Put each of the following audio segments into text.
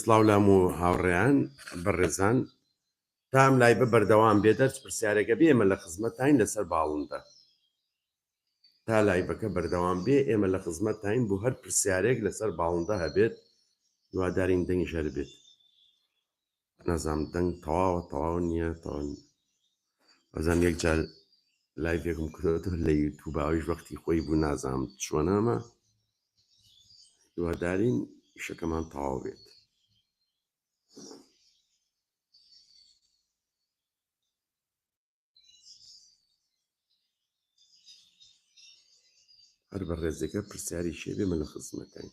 سڵاو لام و هاوڕێیان بەڕێزان تا ئەم live ە بەردەوام بێت هەرچ پرسیارێکە بێ ئێمە لە خزمەتتاین لەسەر باڵندە تا live ەکە بەردەوام بێ ئێمە لە خزمەتتاین بۆ هەر پرسیارێک لەسەر باڵندە هەبێت هیوادارین دەنگیش هەر بێت نازانم دەنگ تەواوە تەواو نییە تەواو ئەزانم یەک جار live ێکم کردۆتەوە لە یوتوب ئەویش وەختی خۆی بوو نازانم چۆنەمە هیوادارین ئیشەکەمان تەواو بێت. هەر بەڕێزێکە پرسیاری شێ بێ من لە خزمەتین.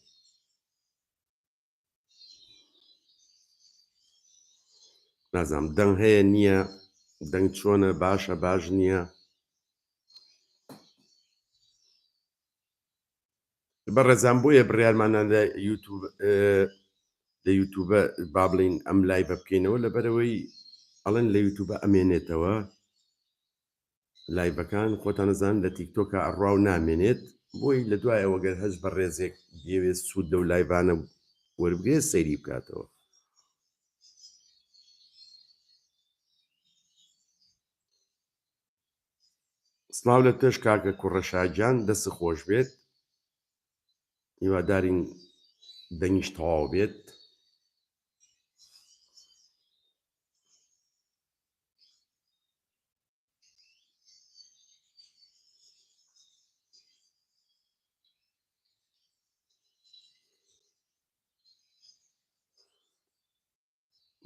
نازانم دەنگ هەیە نییە دەنگ چۆنە باشە باش نییە بەڕێزان بۆیە بڕیارمانە لە یوتوب لە یوتوبە با بڵین ئەم live ە بکەینەوە لەبەرەوەی ئەڵێن لە یوتوبە ئەمێنێتەوە live ەکان خۆتان ئەزانن لە تیکتۆکا ئەڕوا و نامێنێت بۆی لە دوای ئەوە گەر هەچ بەڕێزێک بیەوێت سوود لەو live انە وەربگرێت سەیری بکاتەوە. سڵاو لە تۆش کاکە کوڕە شاگیان دەست خۆش بێت هیوادارین دەنگیش تەواو بێت.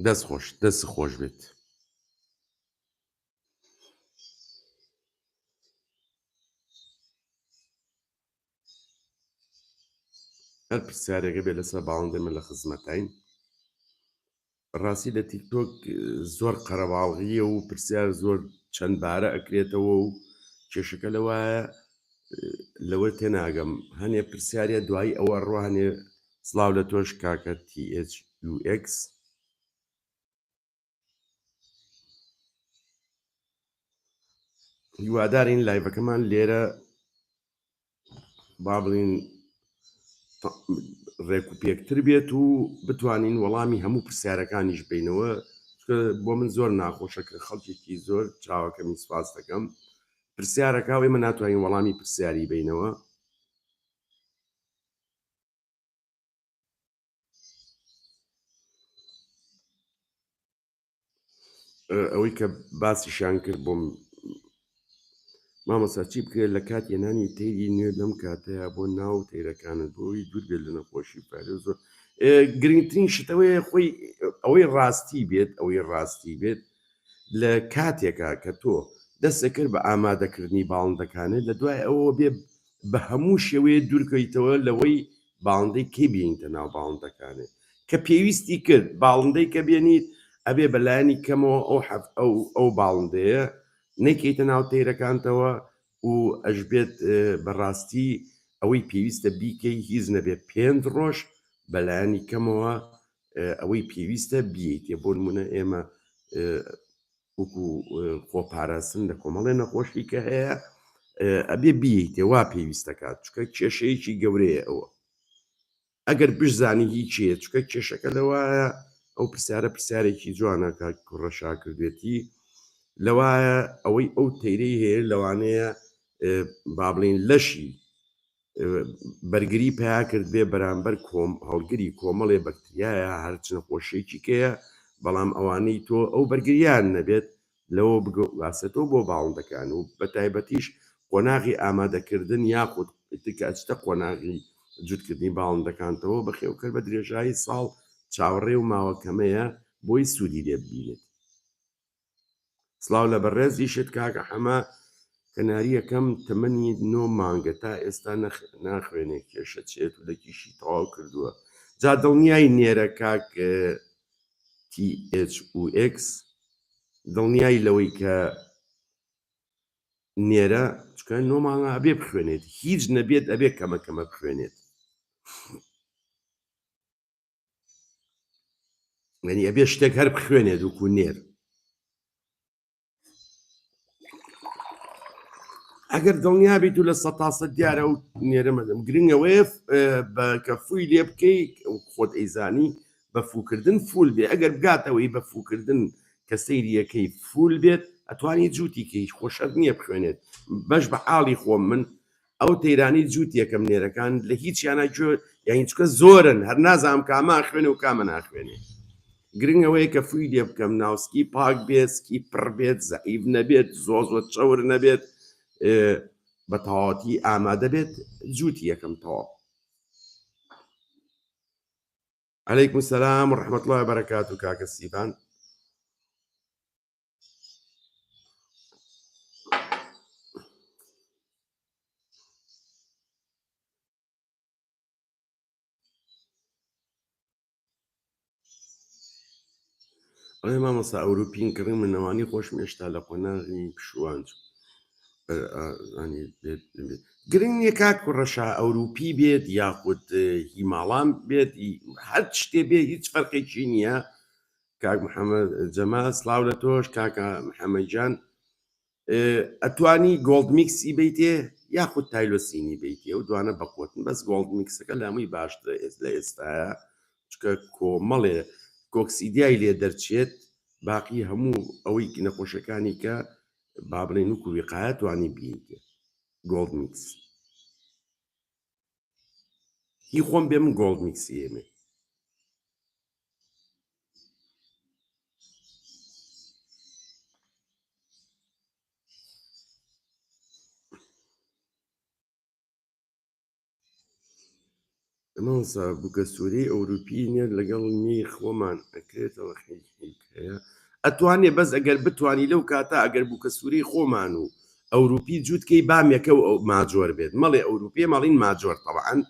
دەست خۆش دەست خۆش بێت. هەر پرسیارێکە بێ لەسەر باڵندە من لە خزمەتین ڕاستی لە تیکتۆک زۆر قەرەباڵغیە و پرسیار زۆر چەند بارە ئەکرێتەوە و کێشەکە لەوایە لەوە تێناگەم هەنێ پرسیارە دوایی ئەوە ڕوانێ سڵاو لە تۆش کاکە THUX. هیوادارین live ەکەمان لێرە با بڵین ڕێک و پێکتر بێت و بتوانین وەڵامی هەموو پرسیارەکانیش بینەوە بۆ من زۆر ناخۆشە کە خەڵکێکی زۆر چاوەکەمی سپاس دەکەم پرسیارەکە و ئێمە ناتوانین وەڵامی پرسیاری بینەوە ئەوەی کە باسیشان کرد بۆم مامۆستا چی بکرێت لە کات هێنانی تەیری نوێ لەم کاتەیە بۆ ناو تەیرەکانت بۆی دوور بێت لە نەخۆشی ڤایرۆس زۆر گرنگترین شتەوەیە خۆی ئەوەی ڕاستی بێت ئەوەی ڕاستی بێت لە کاتێکا کە تۆ دەستە کرد بە ئامادەکردنی باڵندەکانت لە دوای ئەوە بێ بە هەموو شێوەیە دوورکەویتەوە لەوەی باڵندەی کەی بێنیتە ناو باڵندەکانت کە پێویستی کرد باڵندەی کە بێنیت ئەبێ بە لایەنی کەمەوە ئەو حەف ئەو ئەو باڵندەیە نەیکەیتە ناو تەیرەکانتەوە و ئەشبێت بەڕاستی ئەوەی پێویستە بیکەی هیچ نەبێت پێنج ڕۆژ بەلایەنی کەمەوە ئەوەی پێویستە بیەیتێ بۆ نمونە ئێمە وەکو خۆپاراستن لە کۆمەڵێ نەخۆشی کە هەیە ئەبێ بیەیتێ وا پێویستەکات چکە کێشەیەکی گەورەیە ئەوە ئەگەر بشزانی هی کێیە چونکە کێشەکە لەوایە ئەو پرسیارە پرسیارێکی جوانە کاک کوڕەشا کردوێتی لەوایە ئەوەی ئەو تەیرەی هەیە لەوانەیە با بڵین لەشی بەرگری پیا کرد بێ بەرامبەر کۆم هەڵگری کۆمەڵێ بەکتریایە هەرچ نەخۆشیێکی کەیە بەڵام ئەوانەی تۆ ئەو بەرگریان نەبێت لەوە بگواسێتەوە بۆ باڵندەکان و بەتایبەتیش قۆناغی ئامادەکردن یاخود کە ئەچتە قۆناغی جوتکردنی باڵندەکانتەوە بەخێوکەر بە درێژایی ساڵ چاوەڕێ و ماوە کەمەیە بۆی سوودی لێ ببینێت. سڵاو لە بەڕێزیشت کاکە حەمە کەناریەکەم تەمەنی نۆ مانگە تا ئێستا ناخوێنێ کێشە چێت و لەکیشی تەواو کردووە جا دڵنیای نێرە کاک THUX دڵنیای لەوەی کە نێرە چکە نۆ مانگە ئەبێ بخوێنێت هیچ نەبێت ئەبێ کەمە کەمە بخوێنێت یعنی ئەبێ شتێک هەر بخوێنێت وەکو نێر. ئەگەر دڵنیا بیت و لە سەتاسە دیارە و نێرە مەدەم گرنگەوەیە بە کە فووی لێ بکەی خۆت ئەیزانی بە فووکردن فول بێ ئەگەر بگاتەوەی بە فووکردن کە سەیریەکەی فول بێت ئەتوانی جووتی کەی خۆ شەرت نییە بخوێنێت بەش بە حاڵی خۆم من ئەو تەیرانی جووت یەکەم نێرەکان لە هیچیانە گوێ یانی چکە زۆرن هەر نازانم کامە خوێنێ و کامە ناخوێنێ گرنگ ئەوەیە کە فووی لێ بکەم ناوسکی پاک بێت سکی پڕ بێت زەعیف نەبێت زۆ زۆر چەور نەبێت بە تەواوەتی ئامادە بێت جووتی یەکەم تەواو. علیکم سلام و رحمة الله وبرکاته کاکە سیبان. ئەڵێ مامۆستا ئەوروپین کڕی من نەوانی خۆشم هێشتا لە قۆناغی پشووان گرنگ نییە کاک ڕەشا ئەوروپی بێت یاخود هیماڵان بێت هەر شتێ بێ هیچ فەرقێکی نییە کاک محەممەد جەمال سلااو لە تۆش کاکە محەممەد گیان ئەتوانی گۆڵد میکسی بیتێ یاخود تایلۆسینی بیتێ و دوانە بەقوتن بەس گۆڵد میکسەکە لامووی باشترە ئێس لە ئێستاە چکە کۆمەڵێ کۆکسیدیای لێ دەرچێت باقی هەموو ئەوەی نەخۆشەکانی کە با بڵێن وکو وقایە توانی بیتێ گۆڵد میکس هی خۆم بێ من گۆڵد میکسی ئێمێ. مامۆستا بووکە سوورەی ئەوروپی نێر لەگەڵ نی خۆمان ئەکرێتەوە هەیە ئەتوانێ بەس ئەگەر بتانی لەو کاتە ئەگەر بووکە سوورەی خۆمان و ئەوروپی جووتکەی بامێکە و ماجۆر بێت مەڵێ ئەوروپی مەڵین ماجۆر تەبعەن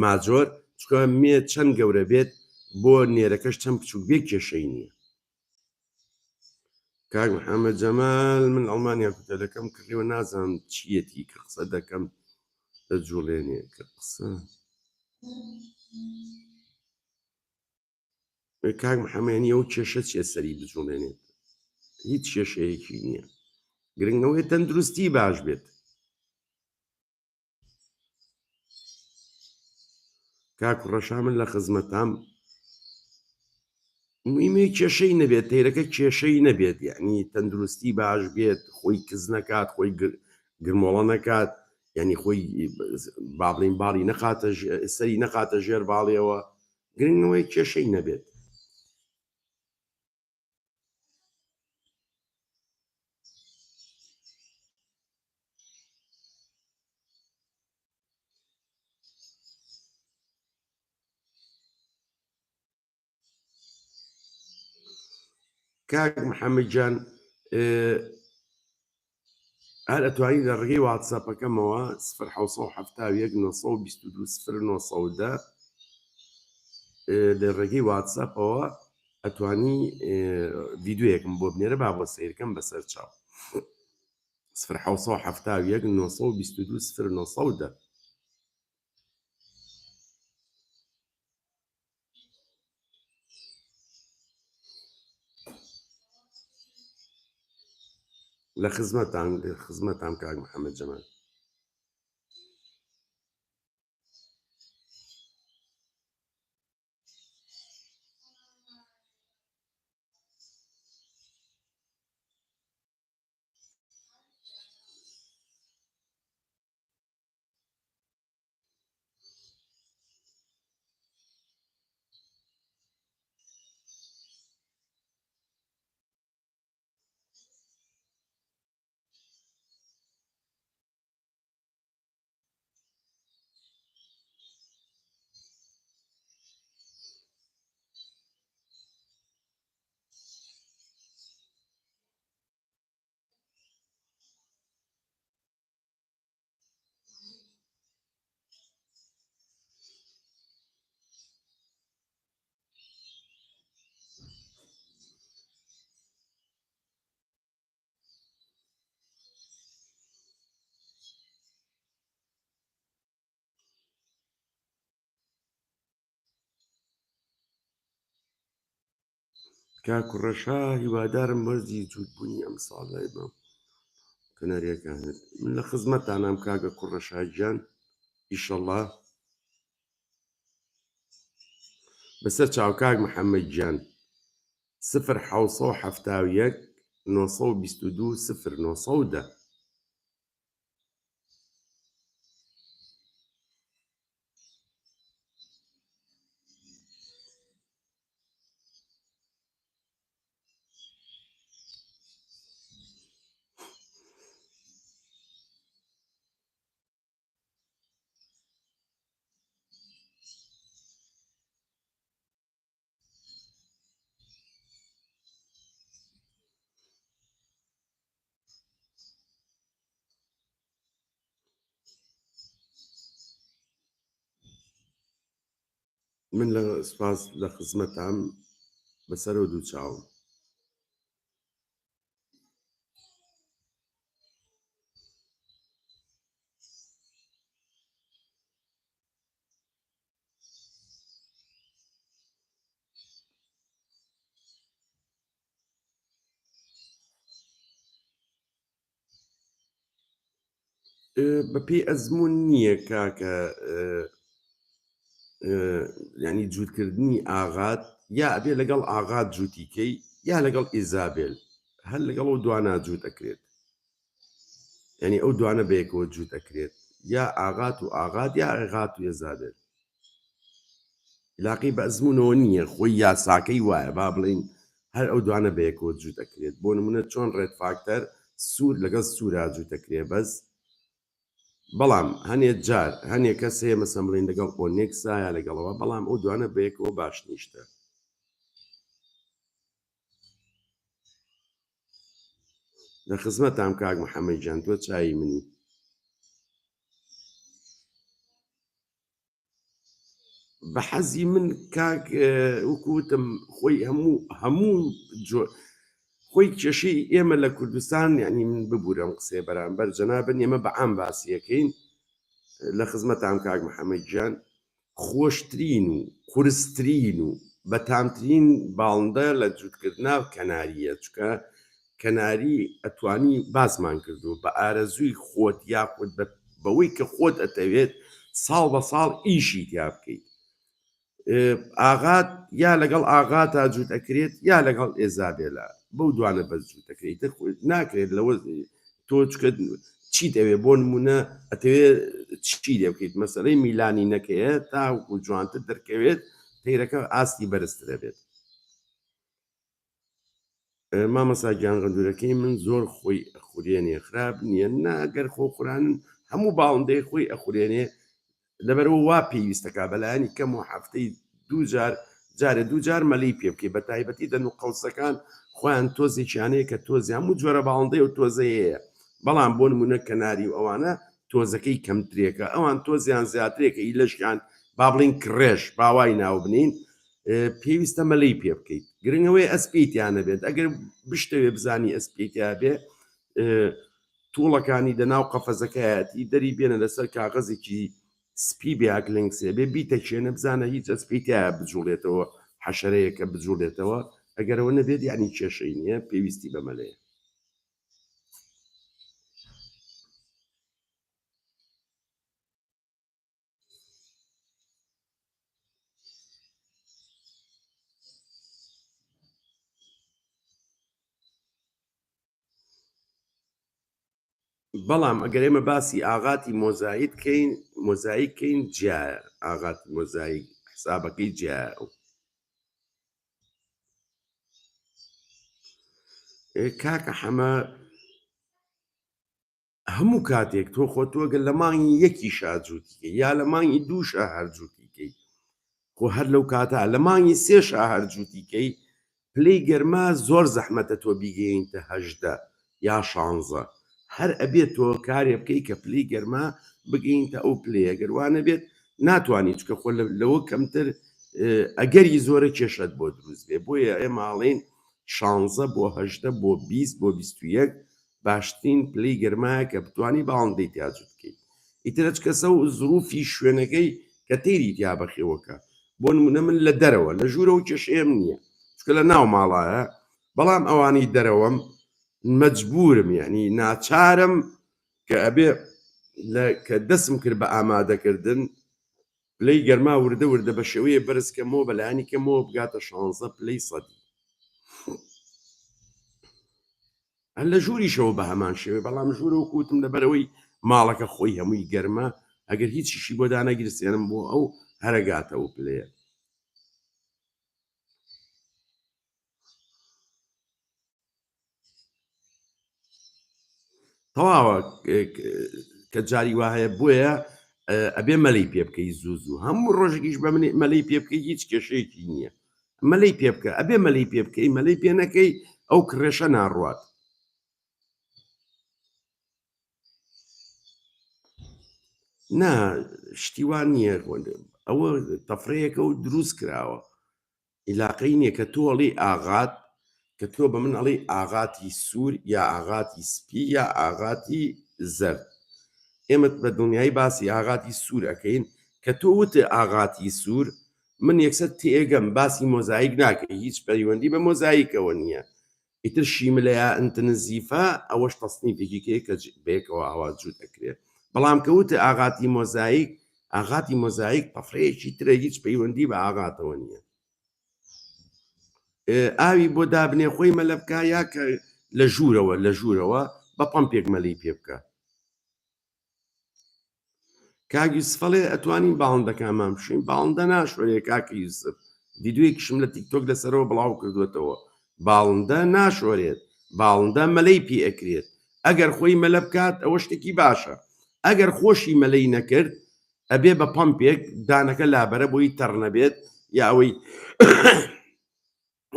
ماجۆر چکە مێ چەند گەورە بێت بۆ نێرەکەش چەند بچوک بێ کێشەی نییە. کاک محمد جەمال من ئەڵمانیا کوتەلەکەم کڕیوە نازانم چیەتی کە قسە دەکەم دەجوڵێنێ کە قسە کاک محەممەنی ئەو کێشە چیە سەری بجوڵێنێت هیچ کێشەیەکی نییە گرنگەوەی تەندروستی باش بێت کاک ڕەشا من لە خزمەتام مهمێ کێشەی نەبێت تەیرەکە کێشەی نەبێت یعنی تەندروستی باش بێت خۆی کز نەکات خۆی گرمۆڵە نەکات یعنی خۆی با بڵین باڵی نەخاتە سەری نەخاتە ژێر باڵیەوە گرنگەوەی کێشەی نەبێت. کاک محەممەد گیان هەر ئەتوانی لە ڕێگەی واتساپەکەمەوە 1970 922 0910 لە ڕێگەی واتساپەوە ئەتوانی ڤیددیوەکم بۆ بنێرە با بۆ سیرکەم بەسەر چاو 1970 922 0910 لە خزمەتان خزمەتان کاک محەممەد جەمال. کاک ڕەشا هیوادارم وەرزی جووتبوونی ئەمساڵ لای بم. کەناریەکانت من لە خزمەتتانام کاکە کوڕە شاگیان ئیشەڵا بەسەر چاو کاک محەممەد گیان 0771 922 0910. من لە سپاس لە خزمەتام بەسەرەوە دوو چاوم. بەپێی ئەزمون نییە کاکە ینی جووتکردنی ئاغات یا ئەبێ لەگەڵ ئاغات جووتیکەی یا لەگەڵ ئیزابێل هەر لەگەڵ ئەو دوانا جووت ئەکرێت یعنی ئەو دوانە بەیەکەوە جووت ئەکرێت یا ئاغات و ئاغات یا ئاغات و ئێزابێل لاقی بە ئەزمونەوە نییە خۆی یاساکەی وایە با بڵین هەر ئەو دوانە بەیەکەوە جووت ئەکرێت بۆ نمونە چۆن red factor سوور لەگەڵ سوورا جووت ئەکرێ بەس بەڵام هەنێ جار هەنێ کەس هەیە مەسەن بڵین لەگەڵ ئۆنێکسا یا لەگەڵەوە بەڵام ئەو دوانە بەیەکەوە باش نیشتە. لە خزمەتام کاک محەممەد گیان تۆ چایی منی. بە حەزی من کاک وەکو وتم خۆی هەموو هەموو خۆی کێشەی ئێمە لە کوردستان یعنی من ببورم قسێ بەرامبەر جەنابن ئێمە بە عام باسیەکەین لە خزمەتام کاک محەممەد گیان خۆشترین و قورسترین و بەتامترین باڵندە لە جووتکردنا کەنارییە چونکە کەناری ئەتوانی باسمان کردووە بە ئارەزووی خۆت یاخود بە بەوەی کە خۆت ئەتەوێت ساڵ بە ساڵ ئیشی تیا بکەیت ئاغات یا لەگەڵ ئاغاتا جووت ئەکرێت یا لەگەڵ ئێزابێلا بەو دوانە بەس جووت ئەکرێت ئیتر ناکرێت لەوە تۆ چکە چیت ئەوێ بۆ نمونە ئەتەوێ چی لێ بکەیت مەسەلەی میلانی نەکەیە تاوەکو جوانتر دەرکەوێت تەیرەکە ئاستی بەرزترە بێت مامەسا گیان غەندورەکەی من زۆر خۆی ئەخورێنێ خراپ نییە ناگەر خۆ خورانن هەموو باڵندەی خۆی ئەخورێنێ لەبەرئەوە وا پێویستەکا بەلایەنی کەمەوە هەفتەی دوو جار جارێ دوو جار مەلەی پێ بکەی بەتایبەتی دەن و قەوسەکان خۆیان تۆزێکیان هەیە کە تۆزی هەموو جۆرە باڵندەی و تۆزەی هەیە بەڵام بۆ نمونە کەناری و ئەوانە تۆزەکەی کەمترێکە ئەوان تۆزیان زیاترێکە ئی لەشیان با بڵین کڕێژ باوای ناو بنین پێویستە مەلەی پێ بکەیت گرنگەوەی ئەسپی تیا نەبێت ئەگەر بشتەوێ بزانی ئەسپی تیا بێ توڵەکانی دەناو قەفەزەکایەتی دەری بێنە لەسەر کاغەزێکی سپی بێ ئاکلنگسێ بێ بیتەکێنە بزانە هیچ ئەسپی تایە بجوڵێتەوە حەشەرەیەکە بجوڵێتەوە ئەگەرەوە نەبێت یعنی کێشەی نییە پێویستی بە مەلەیە. بەڵام ئەگەر ئێمە باسی ئاغاتی مۆزایک کەین مۆزایک کەین جیایە ئاغاتی مۆزایک حسابەکەی جیایە ئەو کاکە حەمە هەموو کاتێک تۆ خۆ تۆ گەر لە مانگی یەکیشا جووتی کەی یا لە مانگی دووشا هەر جووتی کەی خۆ هەر لەو کاتە لە مانگی سێشا هەر جووتی کەی پلەی گەرما زۆر زەحمەتە تۆ بیگەینتە 18 یا شانزە هەر ئەبێت تۆ کارێ بکەی کە پلەی گەرما بگەینتە ئەو پلەیە گەر وا نەبێت ناتوانانی چکە خۆ لەوە کەمتر ئەگەری زۆرە کێشەت بۆ دروست بێ بۆیە ئێمە ئاڵێین شانزە بۆ 18 بۆ 20 بۆ 21 باشترین پلەی گەرمایە کە بتوانی باڵندەی تیا جوت بکەیت ئیتر هەچ کەسە و زروفی شوێنەکەی کە تەیری تیا بەخێوەکە بۆ نمونە من لە دەرەوە لە ژوورەوە کێشەیەم نییە چکە لە ناو ماڵایە بەڵام ئەوانەی دەرەوەم. مەجبورم یعنی ناچارم کە ئەبێ لە کە دەسم کرد بە ئامادەکردن پلەی گەرما وردە وردە بە شێوەیە بەرز کەمەوە بەلایانی کەمەوە بگاتە 16 پلەی سەدی هەر لە ژووریشەوە بە هەمان شێوەی بەڵام ژوورە وەکو وتم لەبەرئەوەی ماڵەکە خۆی هەمووی گەرمە ئەگەر هیچیشی بۆ دانەگیرسێنم بۆ ئەو هەرەگاتە ئەو پلەیە. تەواوە کە جاری وا هەیە بۆیە ئەبێ مەلەی پێ بکەی زوو زوو هەموو ڕۆژێکیش بە منی مەلەی پێ بکەی هیچ کێشەیەکی نییە مەلەی پێ بکە ئەبێ مەلەی پێ بکەی مەلەی پێ نەکەی ئەو کڕێشە ناڕوات. نا شتی وا نییە ئەوە تەفرەیەکە و دروست کراوە ئیلاقەی نییە کە تۆ ئەڵێی ئاغات کە تۆ بە من ئەڵێی ئاغاتی سوور یا ئاغاتی سپی یا ئاغاتی زەرد ئێمە بە دڵنیایی باسی ئاغاتی سوور ئەکەین کە تۆ وتت ئاغاتی سوور من یەکسەر تێگەم باسی مۆزایک ناکەی هیچ پەیوەندی بە مۆزایکەوە نییە ئیتر شیملەیا ئنتنزیفە ئەوەش تەسنیفێکی کەیە کە بەیەکەوە ئاوا جووت ئەکرێ بەڵام کە وتت ئاغاتی مۆزایک ئاغاتی مۆزایک تەفرەیەکی ترە هیچ پەیوەندی بە ئاغاتەوە نییە ئاوی بۆ دابنێ خۆی مەلە بکە یا کە لە ژوورەوە لە ژوورەوە بە پەمپێک مەلی پێ بکە کاک یوسف ئەڵێ ئەتوانین باڵندەکانمان بشوین باڵندە ناشۆرێ کاکە یوسف ڤیدیۆیەکیشم لە تیکتۆک لەسەرەوە بڵاو کردوێتەوە باڵندە ناشۆرێت باڵندە مەلەی پێ ئەکرێت ئەگەر خۆی مەلە بکات ئەوە شتێکی باشە ئەگەر خۆشی مەلەی نەکرد ئەبێ بە پەمپێک دانەکە لابەرە بۆی تەڕ نەبێت یا ئەوەی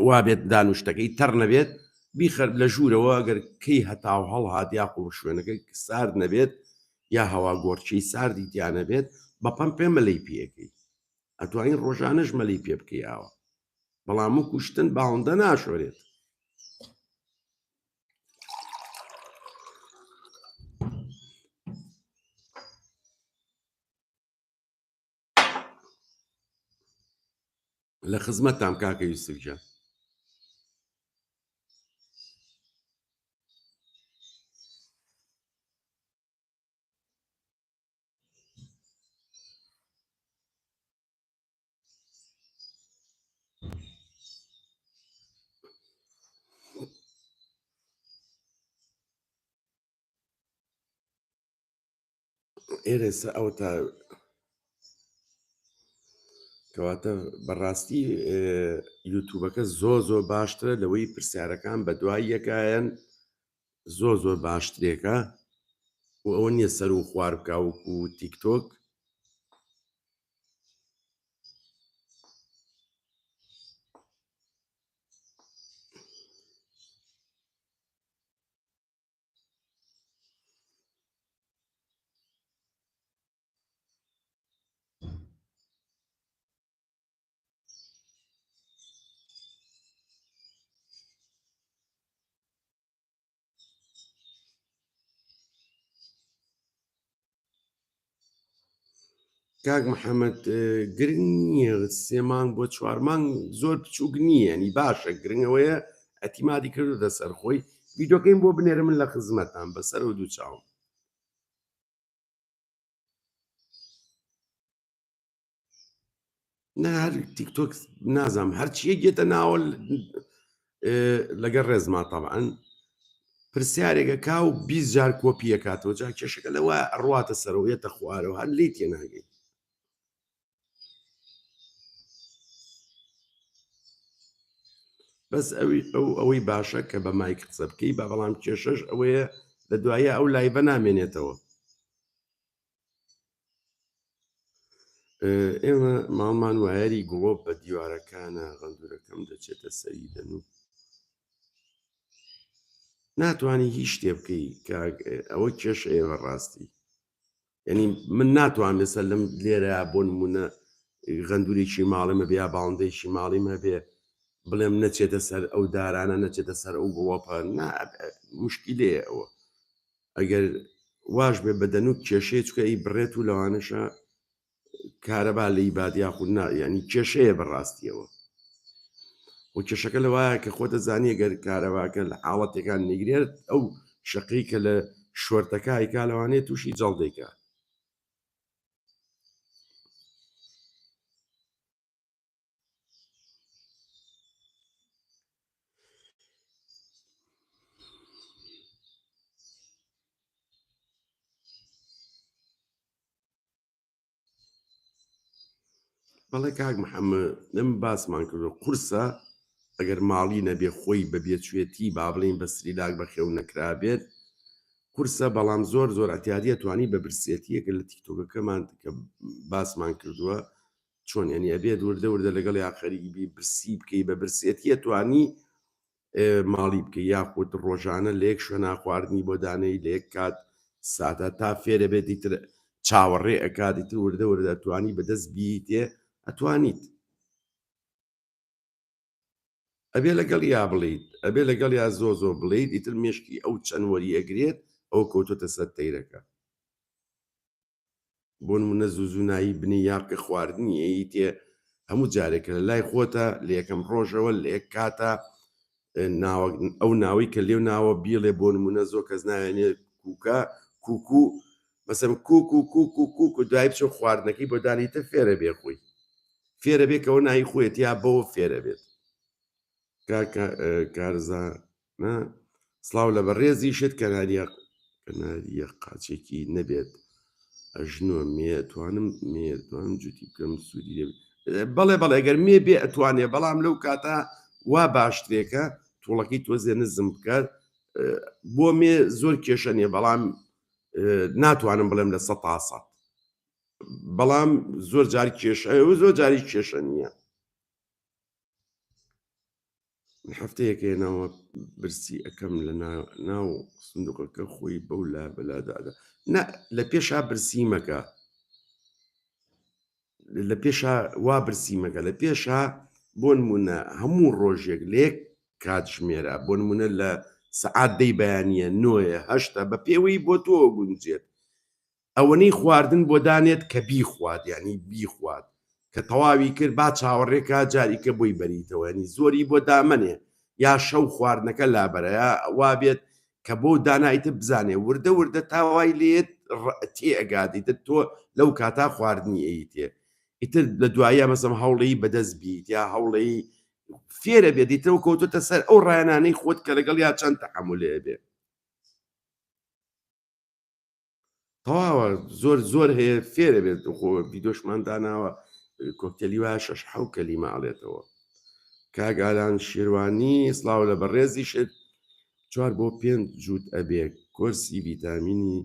وابێت دانوشتەکەی تەڕ نەبێت بیخەر لە ژوورەوە گەر کەی هەتاو هەڵهات یاخۆ شوێنەکە سارد نەبێت یا هەوا گۆڕچەی ساردی تیا نەبێت بە پەمپێ مەلەی پێەکەی ئەتوانین ڕۆژانەش مەلەی پێ بکەی ئاوە بەڵام و کوشتن باڵندە ناشۆرێت. لە خزمەتتام کاکە یوسف گیان. ئێرێسە ئەوە تا کەواتە بەڕاستی یوتوبەکە زۆر زۆر باشترە لەوەی پرسیارەکان بە دوای یەکایەن زۆر زۆر باشترێکە و ئەوە نییە سەر و خوار بکە وەکو تیکتۆک کاک محەممەد گرنگ نییە سێ مانگ بۆ چوار مانگ زۆر بچووک نییە ینی باشە گرنگەوەیە ئەتیمادی کردو دەسەر خۆی ڤیدۆکەیم بۆ بنێرە من لە خزمەتام بەسەر و دوو چاوم. نا هەر تیکتۆک نازانم هەرچیەک یەتە ناوە لەگەر ڕێزما تەبعەن پرسیارێکە کا و 20 جار کۆپیەکاتەوە جا کێشەکە لەوە ئەڕواتە سەرەوە یەتە خوارەوە هەر لێی تێناگەی بەس ئەوی ئەو ئەوەی باشە کە بە مایک قسە بکەی بە بەڵام کێشەش ئەوەیە لە دوایە ئەو live ە نامێنێتەوە ئێمە ماڵمان وایەری گڵۆپ بە دیوارەکانە غەندورەکەم دەچێتە سەری دەنوو ناتوانانی هیچ شتێ بکەی ئەوە کێشەیە بە ڕاستی یعنی من ناتوانم ێستا لەم لێرە بۆ نمونە غەندورێکی ماڵم هەبێ یا باڵندەیەکی ماڵیم هەبێ بڵێم نەچێتە سەر ئەو دارانە نەچێتە سەر ئەو گڵۆپە نا مشکلەیە ئەوە ئەگەر واش بێ بە دەنوک کێشەیە چکە ئی بڕێت و لەوانەشە کارەبا لێی بات یاخود نا یعنی کێشەیە بەڕاستیەوە. و کێشەکە لەوایە کە خۆت دەزانی گەر کارەباکە لە حاڵەتێکان نەگرێت ئەو شەقەی کە لە شۆرتەکە ئەیکا لەوانەیە تووشی جەڵدەی کا. بەڵێ کاک محەممەد لەم باسمان کردو قورسە ئەگەر ماڵی نەبێ خۆی بە بێچوێتی با بڵین بە سریلاک بەخێو نەکرابێت قورسە بەڵام زۆر زۆر ئەتیادیە توانی بە برسێتیەکە لە تیکتۆکەکەمان کە باسمان کردووە چۆن یعنی ئەبێت وردە وردە لەگەڵ یا خەریبی برسی بکەی بە برسێتیە توانی ماڵی بکەی یاخود ڕۆژانە لە یەک شوێنا خواردنی بۆ دانێی لە یەک کات ساتە تا فێرە بێت ئیتر چاوەڕێ ئەکات ئیتر وردە وردە ئەتوانی بەدەست بیتێ ئەتوانیت ئەبێ لەگەڵ یا بڵیت ئەبێ لەگەڵ یا زۆ زۆ بڵیت ئیتر مێشکی ئەو چەند وەری ئەگرێت ئەو کەوتۆتە سەر تەیرەکە بۆ نمونە زوو زوو نایی بنی یا کە خواردنی ئەیتێ هەموو جارێک کە لە لای خۆتە لە یەکەم ڕۆژەوە لە یەک کاتە ئەو ناوەی کە لێو ناوە بیڵێ بۆ نمونە زۆر کەس ناوێنێ کوکە کوکو مەسەم کوک و کوک و کوک و دوای بچۆ خواردنەکەی بۆ دانیتە فێرە بێ خۆی فێرە بێ کەەوە ناوی خۆیەتی یا بەوە فێرە بێت کارزا نا سڵاو لە بەڕێزیشت کەناریە کەناریە قاچێکی نەبێت ئەژنۆ مێ توانم مێ توانم جوتی بکەم سوودی لێ بەڵێ بەڵێ گەر مێ بێ ئەتوانێ بەڵام لەو کاتە وا باشترێکە توڵەکەی تۆزێ نزم بکات بۆ مێ زۆر کێشە نییە بەڵام ناتوانم بڵێم لە سە تاسە بەڵام زۆر جار کێشە و زۆر جاری کێشە نییە من هەفتەیەک هێناوە برسی ئەکەم لە ناو سندوقەکە خۆی بەو لا بەلادادا نە لە پێشا برسی مەکە لە پێشا وا برسی مەکە لە پێشا بۆ نمونە هەموو ڕۆژێک لە یەک کاتژمێرە بۆ نمونە لە سەعات دەی بەیانە نۆیە هەشتا بە پێوەی بۆ تۆ گونجێت ئەوەنەی خواردن بۆ دانێت کە بیخوات یانی بیخوات کە تەواوی کرد با چاوەڕێ کا جاریکە بۆی بەریتەوە یانی زۆری بۆ دامەنێ یا شەو خواردنەکە لابەرە یا وابێت کە بۆ دانا ئیتر بزانێ وردە وردە تا وای لێت تێ ئەگات ئیتر تۆ لەو کاتا خواردنی ئەیتێ ئیتر لە دوایە مەسەم هەوڵی بەدەست بیت یا هەوڵی فێرە بێت ئیترەوە کەوتۆتە سەر ئەو ڕایەنانەی خۆت کە لەگەڵ یا چەند تەحەمولێ بێ تەواوە زۆر زۆر هەیە فێرە بێت خۆ ڤیدۆشمان داناوە کۆکتێلی وایە شەش حەو کەلیمە ئەڵێتەوە کاک ئالان شێروانی سڵاو لە بەڕێزیشت چوار بۆ پێنج جووت ئەبێ کۆرسی ڤیتامینی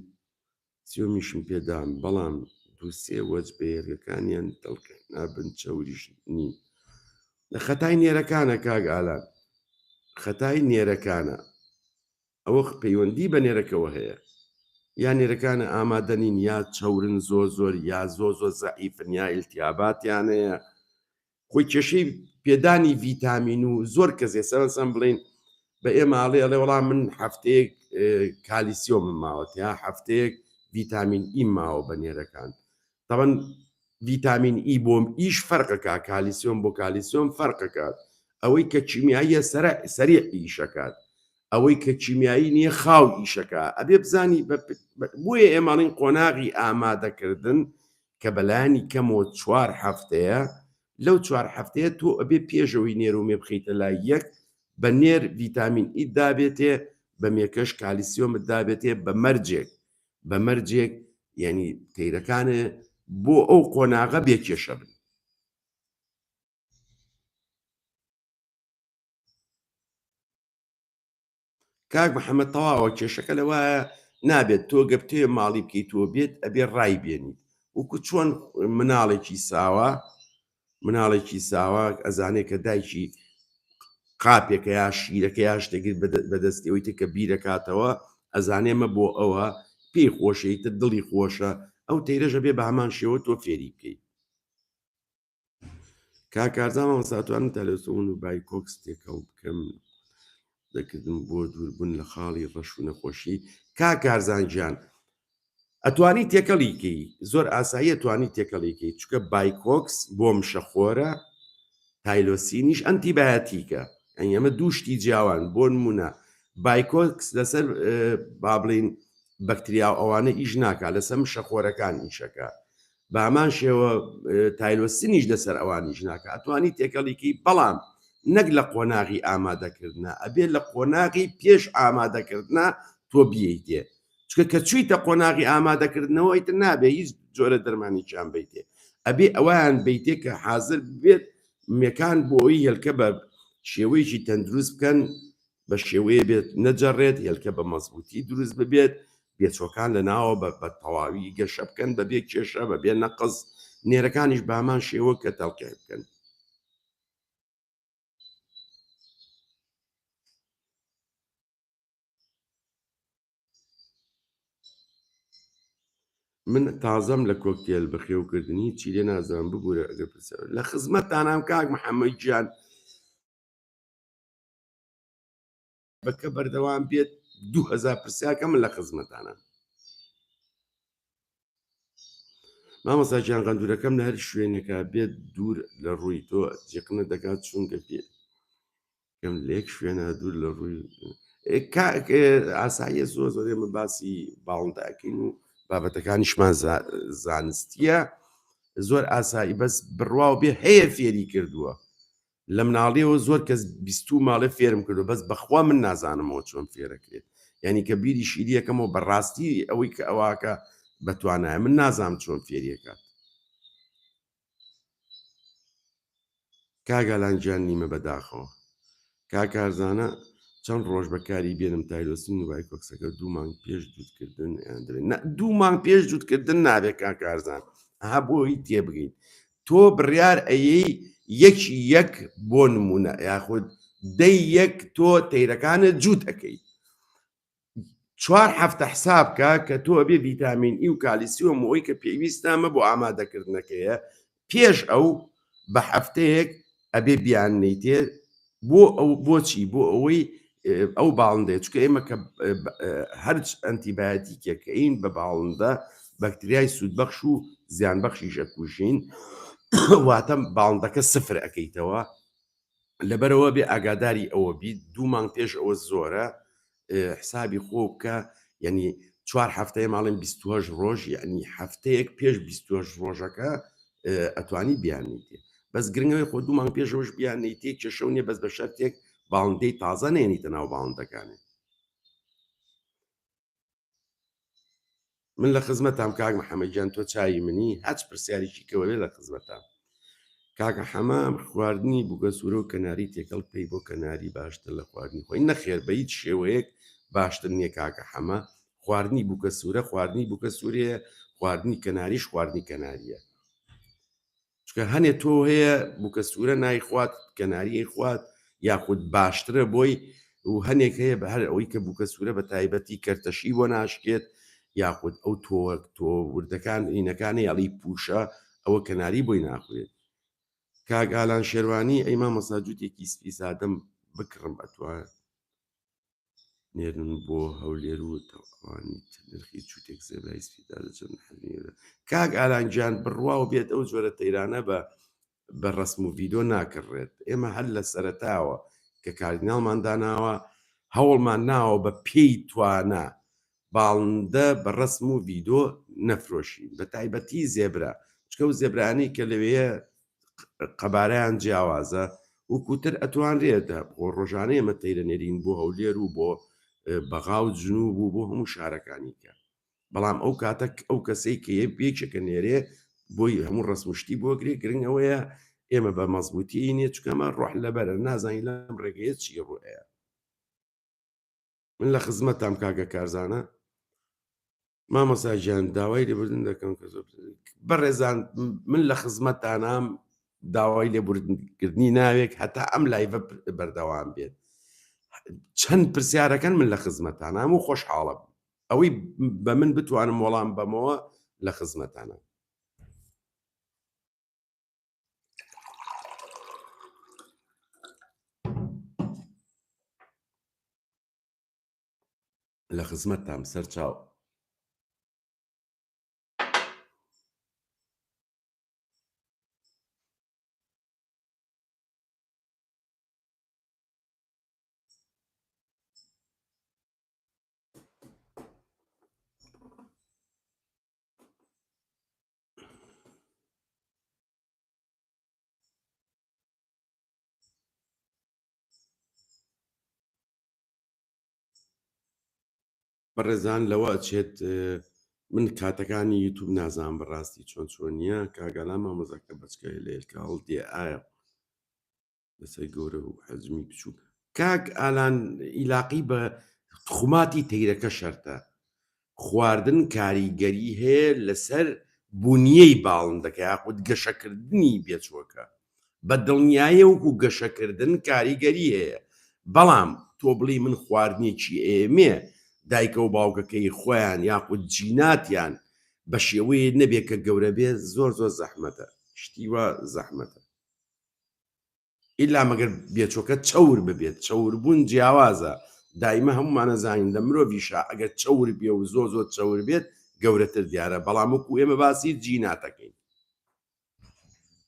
سیۆمیشم پێدام بەڵام دووسێ وەج بە هێلکەکانیان تەڵقێ نابن چەوریش نین خەتای نێرەکانە کاک ئالان خەتای نێرەکانە ئەوە پەیوەندی بە نێرەکەوە هەیە یا نێرەکانە ئامادە نین یا چەورن زۆر زۆر یا زۆر زۆر زەعیفن یا ئیلتیاباتیان هەیە خۆی کێشەی پێدانی ڤیتامین و زۆر کەس ئێستا مەسەن بڵین بە ئێمە ئەڵێ ئەڵێ وەڵام من هەفتەیەک کالیسیۆمم ماوە یا هەفتەیەک ڤیتامین ئی ماوە بە نێرەکان تاوان ڤیتامین ئی بۆ ئیش فەرقەکە کالیسیۆم بۆ کالیسیۆم فەرقەکات ئەوەی کە کیمیاییە سەرە سەریع ئیشەکات ئەوەی کە کیمیایی نییە خاو ئیشەکە ئەبێ بزانی بۆیە ئێماڵین قۆناغی ئامادەکردن کە بەلایانی کەمەوە چوار هەفتەیە لەو چوار هەفتەیە تۆ ئەبێ پێشەوەی نێر و مێ بخەیتە لای یەک بە نێر ڤیتامین ئیت دابێتێ بە مێکەش کالیسیۆمت دابێتێ بە مەرجێک بە مەرجێک یعنی تەیرەکانێ بۆ ئەو قۆناغە بێ کێشە بن. کاک محەممەد تەواوە کێشەکە لەوایە نابێت تۆ گە بتەوێ ماڵی بکەیت تۆ بێت ئەبێ ڕای بێنیت وەکو چۆن مناڵێکی ساوا مناڵێکی ساوا ئەزانێ کە دایکی قاپێکە یا شیرەکە یا شتێکی بەدەستی ئەوی تر کە بیرەکاتەوە ئەزانێ مە بۆ ئەوە پێی خۆشە ئیتر دڵی خۆشە ئەو تەیرەژە بێ بە هەمان شێوە تۆ فێری بکەیت کاک کارزان مامۆستا ئەتوانم تالۆسۆن و بایکۆکس تێکەڵ بکەم دەکردم بۆ دووربوون لە خاڵی ڕەش و نەخۆشی کاک کارزان گیان ئەتوانی تێکەڵی کەی زۆر ئاساییە توانی تێکەڵی کەی چکە بایکۆکس بۆ مشەخۆرە. تایلۆسینیش ئەنتیبایەتیکە ئەنی ئەمە دوو شتی جیاوان بۆ نمونە بایکۆکس لەسەر با بڵین بەکتریا و ئەوانە ئیش ناکا لەسەر مشەخۆرەکان ئیشەکە بامان شێوە تایلۆسینیش لەسەر ئەوانیش ناکە ئەتوانی تێکەڵیکی بەڵام نەک لە قۆناغی ئامادەکردە ئەبێ لە قۆناغی پێش ئامادەکردە تۆ بیەیتێ چکە کە چوویتە قۆناغی ئامادەکردنەوە ئیتر نابێ هیچ جۆرە دەرمانێکیان بیتێ ئەبێ ئەویان بیتێ کە حاضر بێت مێکان بۆ ئەوی هێلکە بە شێوەیەکی تەندروست بکەن بە شێوەیە بێت نەجەڕێت هێلکە بە مەزبوتی دروست ببێت بێچۆکان لە ناوە بە بە تەواوی گەشە بکەن بە بێ کێشە بە بێ نەقز نێرەکانیش بامان شێوە کە تەڵقێ بکەن. من تازەم لە کۆکتێل بەخێوکردنی چی لێ نازانم ببورە ئەگەر پرسیار لە خزمەتتانام کاک محەممەد گیان بەکە بەردەوام بێت 2000 پرسیارکە من لە خزمەتانە مامۆستا گیان غەندورەکەم لە هەر شوێنێکا بێت دوور لە ڕووی تۆ جیقنە دەکات چونکە پێ کەم لە یەک شوێنە دوور لە ڕووی ئاساییە زۆر زۆر ئێمە باسی باڵنداکەین و بابەتەکانیشمان زانستیە زۆر ئاسایی بەس بڕواو بێ هەیە فێری کردووە لە مناڵیەوە زۆر کەس بیستو ماڵێ فێرم کردو بەس بەخوا من نازانمەوە چۆن فێرەکرێت یعنی کە بیری شیریەکەمەوە بەڕاستی ئەوەی کە ئەوواکە بەتوانایە من نازانم چۆن فێریەکات کاک ئالان گیان نیمە بەداخەوە. کاک کارزانە چەند ڕۆژ بەکاری بێنم تایلۆسین و بایکۆکسەکە دوو مانگ پێش جووتکردن یان دەبێت نە دوو مانگ پێش جووتکردن نابێت کاک کارزان ئەها بۆی تێبگەیت تۆ بڕیار ئەیەی یەکی یەک بۆ نمونە یاخود دەی یەک تۆ تەیرەکانت جووت ئەەکەیت چوار هەفتە حساب کە کە تۆ ئەبێ ڤیتامین ئی و کالیسیۆم و ئەوی کە پێویستە ئەمە بۆ ئامادەکردنەکەیە پێش ئەو بە هەفتەیەک ئەبێ بیاننیتێ بۆ ئەو بۆچی بۆ ئەوەی ئەو باڵندەیە چکە ئێمە کە هەرچ ئەنتیبایەتیکێکەین بە باڵندە بەکتریای سوودبەخش و زیانبەخشیش ئەکوژین واتە باڵندەکە سفر ئەەکەیتەوە لەبەرئەوە بێ ئاگاداری ئەوە بیت دوو مانگ پێش ئەوە زۆرە حسابی خۆ بکە یعنی چوار هەفتەیە ماڵێن 28 ڕۆژ یعنی هەفتەیەک پێش 28 ڕۆژەکە ئەتوانی بیانیتێ بەس گرنگەوەی خۆ دوو مانگ پێشەوەش بیانیتێ کێشە و نیە بەس بە شەرتێک باڵندەی تازە نێنیتە ناو باڵندەکانێ من لە خزمەتام کاک محەممەد گیان تۆ چاوی منی هەچ پرسیارێکی کەوەێ لە خزمەتام کاکە حەمە خواردنی بووگە سوورە و کەناری تێکەڵ پێی بۆ کەناری باشتر لە خواردنی خۆی نەخێر بە هیچ شێوەیەک باشتر نییە کاکە حەمە خواردنی بووکە سوورە خواردنی بووکە سوورەیە خواردنی کەناریش خواردنی کەناریە چونکە هەنێ تۆ هەیە بووکە سوورە نایخوات کەناری ئەیخوات یاخود باشترە بۆی و هەنێک هەیە بە هەر ئەوەی کە بووکە سوورە بە تایبەتی کەرتەشی بۆ ناشکێت یاخود ئەو تۆ تۆ وردەکان ئینەکانی ئەڵی پوشە ئەوە کەناری بۆی ناخورێت کاک ئالان شێروانی ئەی مامۆستا جووتێکی سپی سادەم بکڕم ئەتوان نێرن بۆ هەولێر و تەوانی نرخی چوتێک زێبرای سپیدا دەچن کاک ئالان گیان بڕواو بێت ئەو جۆرە تەیرانە بە بە ڕسم و ڤیدۆ ناکڕێت ئێمە هەر لە سەرەتاوە کە کاردیناڵمان داناوە هەوڵمان ناوە بە پێی توانا باڵندە بە ڕسم و ڤیدۆ نەفرۆشین بە تایبەتی زێبرا چکە و زێبرانی کە لەوەیە قەبارەیان جیاوازە وەکوتر ئەتوانرێت بۆ ڕۆژانە ئێمە تەیرە نێرین بۆ هەولێر و بۆ بەغا و جنوب و بۆ هەموو شارەکانی کە بەڵام ئەو کاتە ئەو کەسەی کە یەکێکە نێرێ بۆی هەموو ڕسمشتی بۆ گرێ گرنگ ئەوەیە ئێمە بە مەزبووتی نیە چکەمە ڕۆح لەبەرە نازانین لەم ڕێگەیە چی ڕوئەیە من لە خزمەتتام کاکە کارزانە مامۆستا گیان داوای لێبوردن دەکەم کە زۆر بەڕێزان من لە خزمەتتانام داوای لێبوردنکردنی ناوێک هەتا ئەم لایڤە بەردەوام بێت چەند پرسیارەکەن من لە خزمەتانام و خۆشحاڵم ئەوەی بە من بتوانم وەڵام بەمەوە لە خزمەتانە لە خزمەتتام سەرچاو. بەڕێزان لەوە ئەچێت من کاتەکانی یوتوب نازانم بەڕاستی چۆن چۆنیە کاگالان مامۆزاکە بەچکە لە هێلکە هەڵدێ ئایا لەسەر گەورە و حەجمی بچووک کاک ئالان ئیلاقی بە خوماتی تەیرەکە شەرتە خواردن کاریگەری هەیە لەسەر بونیەی باڵندەکە یاخود گەشەکردنی بێچوەکە بە دڵنیایە وەکو گەشەکردن کاریگەری هەیە بەڵام تۆ بڵێی من خواردنێکی ئێمێ دایکە و باوکەکەی خۆیان یاخود جیناتیان بە شێوەیە نەبێ کە گەورە بێ زۆر زۆر زەحمەتە شتی وا زەحمەتە ئیلا مەگەر بێچۆکە چەور ببێت چەوربوون جیاوازە دایمە هەمومانە زانین لە مرۆڤیشا ئەگەر چەور بێ و زۆر زۆر چەور بێت گەورەتر دیارە بەڵام وەکو ئێمە باسی جیناتەکەین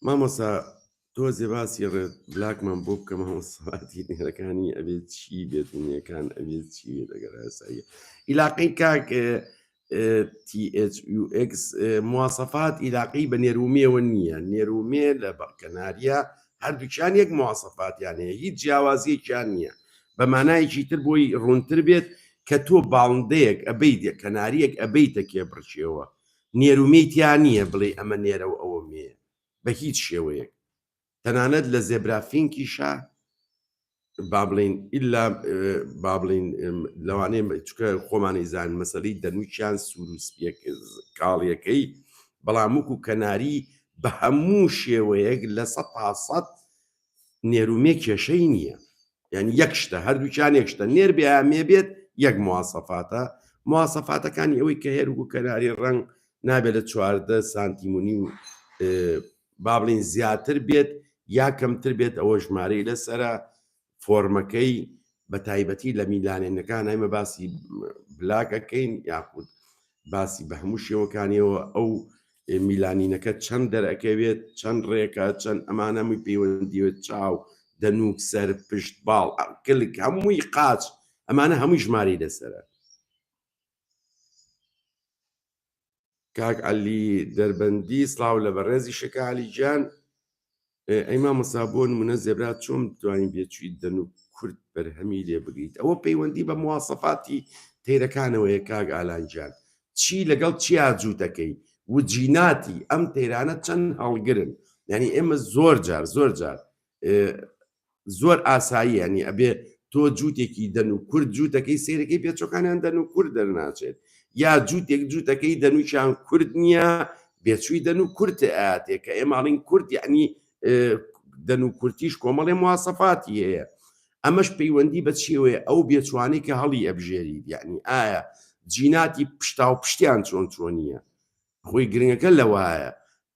مامۆسا تۆزێ باسی ڕێد بلاکمان بۆ بکە مامۆساتی نێرەکانی ئەبێ چی بێت و مێکان ئەبێ چی بێت ئەگەر ئاساییە ئیلاقەی کاک THUX مواسەفات ئیلاقی بە نێرومێوە نییە نێرومێ لە بەکەناریە هەردووکیان یەک مواسەفاتیان هەیە هیچ جیاوازیەکیان نییە بە مانایەکی تر بۆی ڕوونتر بێت کە تۆ باڵندەیەک ئەبەیت کەناریەک ئەبەیتە کێبڕکێوە نێرومێی تیا نییە بڵێی ئەمە نێرە و ئەوە مێیە بە هیچ شێوەیەک تەنانەت لە زێبرا فینکیشا با بڵین ئللا با بڵین لەوانەیە چکە خۆمانی زان مەسەلی دەنووکیان سوور و سپیەک کاڵیەکەی بەڵام وەکو کەناری بە هەموو شێوەیەک لە 100% نێرومێ کێشەی نییە یعنی یەک شتە هەردووکیان یەک شتە نێر بێ مێ بێت یەک مواسەفاتە مواسەفاتەکانی ئەوەی کە هێرک و کەناری ڕەنگ نابێت لە 14 سانتیم و نیو با بڵین زیاتر بێت یا کەمتر بێت ئەوە ژمارەی لەسرە فۆرمەکەی بە تایبەتی لە میلانێنەکان ئەمە باسی بلاکەکەین یاخود باسی بە هەموو شێوەکانیەوە ئەو میلانینەکە چەند دەرئەکەوێت چەند ڕێکە چەند ئەمانە هەمووی پەیوەندیوە چاو دەنووک سەر پشت باڵ کلک هەمووی قاچ ئەمانە هەمووی ژمارەی لەسەرە. کاک عەلی دەربەندی سڵاو لە بەڕێزیشە کاک عەلی گیان. ئەی مامۆستا بۆ نمونە زێبرا چۆن بتوانین بێچووی دەن و کورت بەرهەمی لێ بگریت ئەوە پەیوەندی بە مواسەفاتی تەیرەکانەوەیە کاک ئالان گیان چی لەگەڵ چیا جووتەکەی و جیناتی ئەم تەیرانە چەند هەڵگرن یعنی ئێمە زۆر جار زۆر جار زۆر ئاسایی ینی ئەبێ تۆ جووتێکی دەن و کورد جووتەکەی سیرەکەی پێچەکانیان دەن و کورد دەرناچێت یا جووتێک جووتەکەی دەنووکیان کورد نییە بێچووی دەن و کورت ئااتێ کە ئێماڵین کورد یعنی دەن و کورتیش کۆمەڵێ مواسەفاتی هەیە ئەمەش پەیوەندی بە چیەوەیە ئەو بێچوانەی کە هەڵی ئەبژێریت یعنی ئایا جیناتی پشتا و پشتیان چۆن چۆنیە خۆی گرنگەکە لەوایە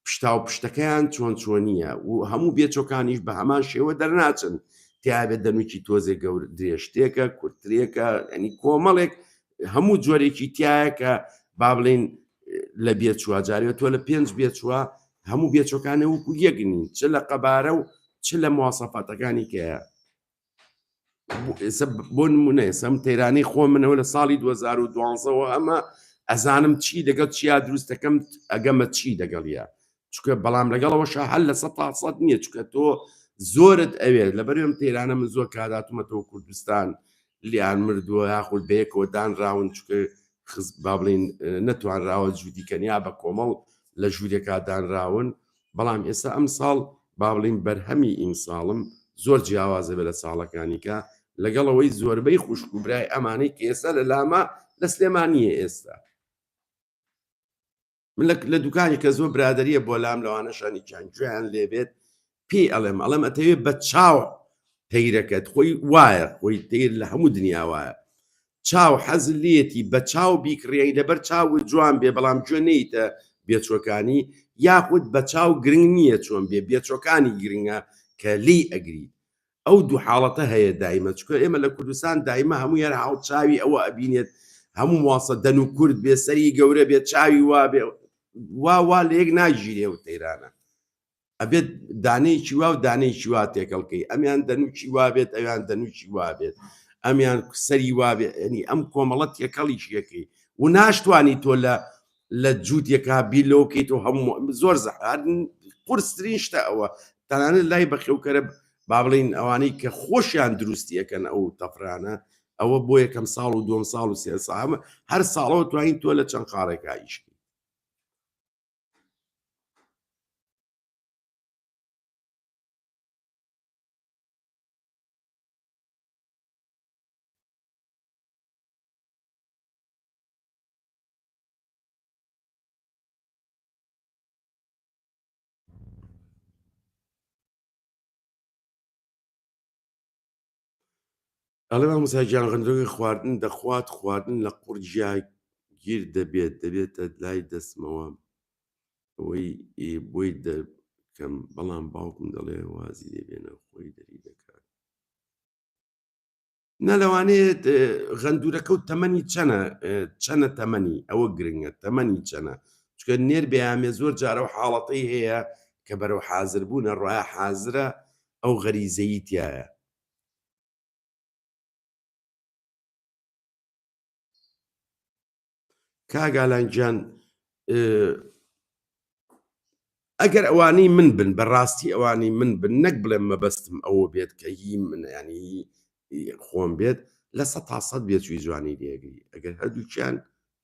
پشتا و پشتەکەیان چۆن چۆنیە و هەموو بێچۆکانیش بە هەمان شێوە دەرناچن تیاێت دەنوکی تۆزێ گەور درێژتێکە کورتترێکە ینی کۆمەڵێک هەموو جۆرێکی تایە کە با بڵین لە بێچوە جارێ تۆ لە پێنج بێچوە هەموو بێچۆکانە وەکو یەک نین چ لە قەبارە و چ لە مواسەفاتەکانی کەیە بۆ نمونە ئێستا تەیرانی خۆ منەوە لە ساڵی 2012ەوە ئەمە ئەزانم چی لەگەڵ چیا دروست دەکەم ئەگەمە چی لەگەڵە چکە بەڵام لەگەڵەوە شە هەر لە سە سەد نییە چکە تۆ زۆرت ئەوێت لە بەرێم تێرانە من زۆر کاداتومەتەوە کوردستان لیان مردووە یاخود بەیەکەوە دانراون چکە با بڵین نەتوانراوە جوودیکەن یا بە کۆمەڵ لە ژوورێکا دانراون بەڵام ئێستا ئەمساڵ با بڵێین بەرهەمی ئیمساڵم زۆر جیاوازە بێ لە ساڵەکانی کە لەگەڵ ئەوەی زۆربەی خوشک و برای ئەمانەی کە ئێستا لە لامە لە سلێمانیە ئێستا من لە دوکانی کە زۆر برادریە بۆ لام لەوانە شانیکیان گوێیان لێبێت پێی ئەڵێم ئەڵێم ئەتەوێ بە چاو تەیرەکەت خۆی وایە خۆی تەیر لە هەموو دنیا وایە چاو حەز لێتی بە چاو بیکڕیی لەبەر چاوت جوان بێ بەڵام گوێ نەیتە بێچوەکانی یاخود بە چاو گرنگ نییە چۆن بێ بێچوەکانی گرنگە کە لێی ئەگریت ئەو دوو حاڵەتە هەیە دایمە چکە ئێمە لە کوردستان دایمە هەموو یار هاو چاوی ئەوە ئەبینێت هەموو واسە دەن و کورد بێ سەری گەورە بێ چاوی وا بێ وا وا لە یەک ناگیرێ و تەیرانە ئەبێت دانەیەکی وا و دانەیەکی وا تێکەڵ کەی ئەمیان دەنوکی وا بێت ئەویان دەنوکی وا بێت ئەمیان سەری وا بێت ینی ئەم کۆمەڵە تێکەڵیش یەکەی و ناشتوانی تۆ لە لە جووتێکا بیر لەوە بکەیت و هەموو زۆر زەحمەت قورسترین شتە ئەوە تەنانەت لای بەخێوکەرە با بڵین ئەوانەی کە خۆشیان دروستیەکەن ئەو تەفرانە. ئەوە بۆ یەکەم ساڵ و دووەم ساڵ و سێ ساڵ هەر ساڵەوە توانین تۆ لە چەند خاڵێکا ئیش بکەیت. ئەڵێ مامۆستا گیان غەندرۆکە خواردن دەخوات خواردن لە قوڕگیا گیر دەبێت دەبێتە لای دەستمەوە ئەوەی بۆی دەکەم بەڵام باوکم دەڵێ وازی لێبێنە خۆی دەری دەکات نا لەوانەیە غەندورەکە و تەمەنی چەنە چەنە تەمەنی ئەوە گرنگە تەمەنی چەنە چکە نێر بەیامێ زۆر جارە و حاڵەتەی هەیە کە بەرەو حازر بوونە ڕایە حازرە ئەو غەریزەیی تایە. کاک ئالان گیان ئەگەر ئەوانەی من بن بە ڕاستی ئەوانەی من بن نەک بڵێم مەبەستم ئەوە بێت کە هی من ینی خۆم بێت لە 100% بێچووی جوانی لێگری ئەگەر هەردووکیان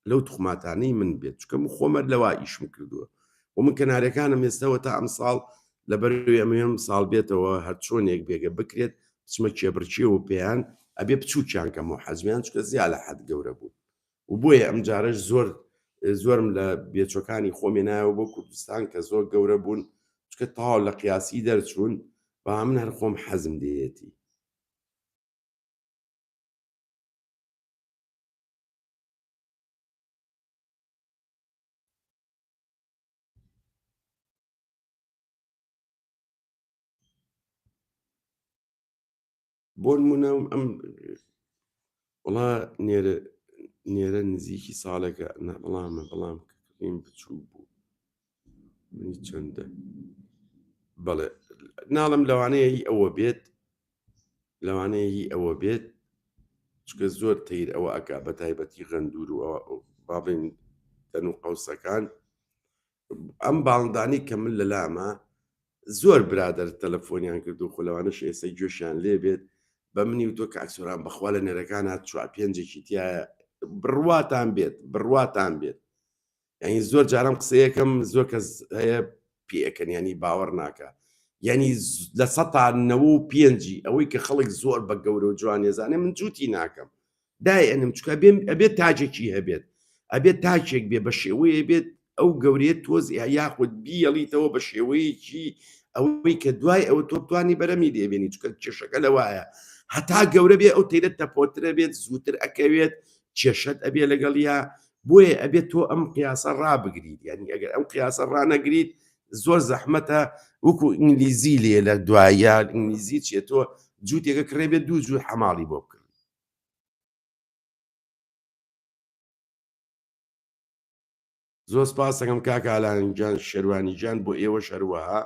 لەو توخماتانەی من بێت چکە من خۆمەر لەوا ئیشم کردووە و من کەنارەکانم ئێستەوە تا ئەمساڵ لەبەر ئەمەم ساڵ بێتەوە هەرچۆنێک بێگە بکرێت بچمە کێبڕکێوە پێیان ئەبێ بچووکیان کەم و حەزمیان چکە زیا لە حەد گەورە بوو و بۆیە ئەم جارەش زۆر زۆرم لە بێچۆکانی خۆمێنایەوە بۆ کوردستان کە زۆر گەورە بوون چکە تەواو لە قیاسی دەرچوون با من هەر خۆم حەزم دێتی. بۆ نمونە ئەم وڵا نێرە نێرە نزیکی ساڵێکە نا بەڵامە بەڵام کڕیم بچوو بوو منی چەندە بەڵێ ناڵم لەوانەیە هی ئەوە بێت لەوانەیە هی ئەوە بێت چکە زۆر تیر ئەوە ئەک بە تایبەتی غەندور و باڵین تەن و قەوسەکان ئەم باڵندانی کە من لەلامە زۆر برادەر تەلەفۆنیان کردو خۆ لەوانەش ئێستا گوێشیان لێ بێت بە منی و تۆ کاک سۆران بەخوا لە نێرەکان هات چوار پێنجێکی تایە بڕواتان بێت بڕواتان بێت یعنی زۆر جارم قسەیەکەم زۆر کەس هەیە پێەکەن ینی باوەڕ ناکە یعنی لە سەتا نەوە و پێنجی ئەوەی کە خەڵک زۆر بە گەورە و جوانێزانێ من جووتی ناکەم دایئەنێم چونکە ئەبێ ئەبێ تاجێکی هەبێت ئەبێت تاکێک بێ بە شێوەیە بێت ئەو گەورەیە تۆز یاخود بیەڵیتەوە بە شێوەیەکی ئەوەی کە دوای ئەوە تۆ بتانی بەرەمی لێبێنی چونکە کێشەکە لەوایە هەتا گەورە بێ ئەو تەیرە تەپۆترە بێت زووتر ئەکەوێت کێشەت ئەبێ لەگەڵیا بۆیە ئەبێت تۆ ئەم قیاسە ڕابگریت یعنی ئەگەر ئەم قیاسە ڕانەگریت زۆر زەحمەتە وەکو ئینگلیزی لێ لە دوایە ئینگلیزی چێ تۆ جووتێکە کڕێ بێت دوو جوور حەماڵی بۆ بکڕی زۆر سپاس دەکەم کاک ئالان گیان شێروانی گیان بۆ ئێوەش هەروەها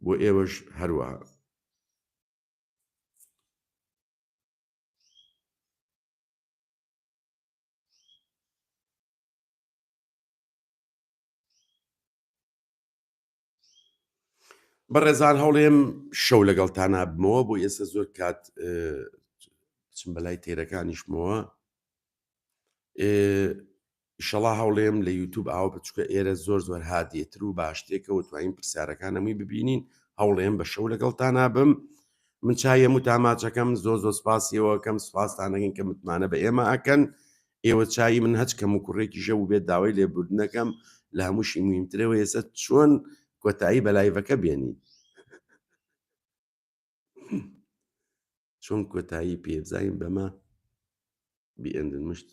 بۆ ئێوەش هەروەها. بەڕێزان هەوڵێم شەو لەگەڵتانا بمەوە بۆ ئێستا زۆر کات بچم بەلای تێرەکانیشمەوە ئیشەڵا هەوڵێم لە یوتوب ئاوە بچکە ئێرە زۆر زۆر هادێتر و باشترێکەوە توانین پرسیارەکان هەمووی ببینین هەوڵێم بە شەو لەگەڵتانا بم من چایەم و تاماچەکەم زۆر زۆر سپاسیەوەکەم سپاستانەکەین کە متمانە بە ئێمە ئەکەن ئێوە چاوی من هەچ کەم و کوڕێکیش هەبووبێت داوای لێبوردنەکەم لە هەمووشی موهیمترەوە ئێستا چۆن کۆتایی بە لایڤەکە بێنین چۆن کۆتایی پێ بزانین بەمە بیئەندن مشت.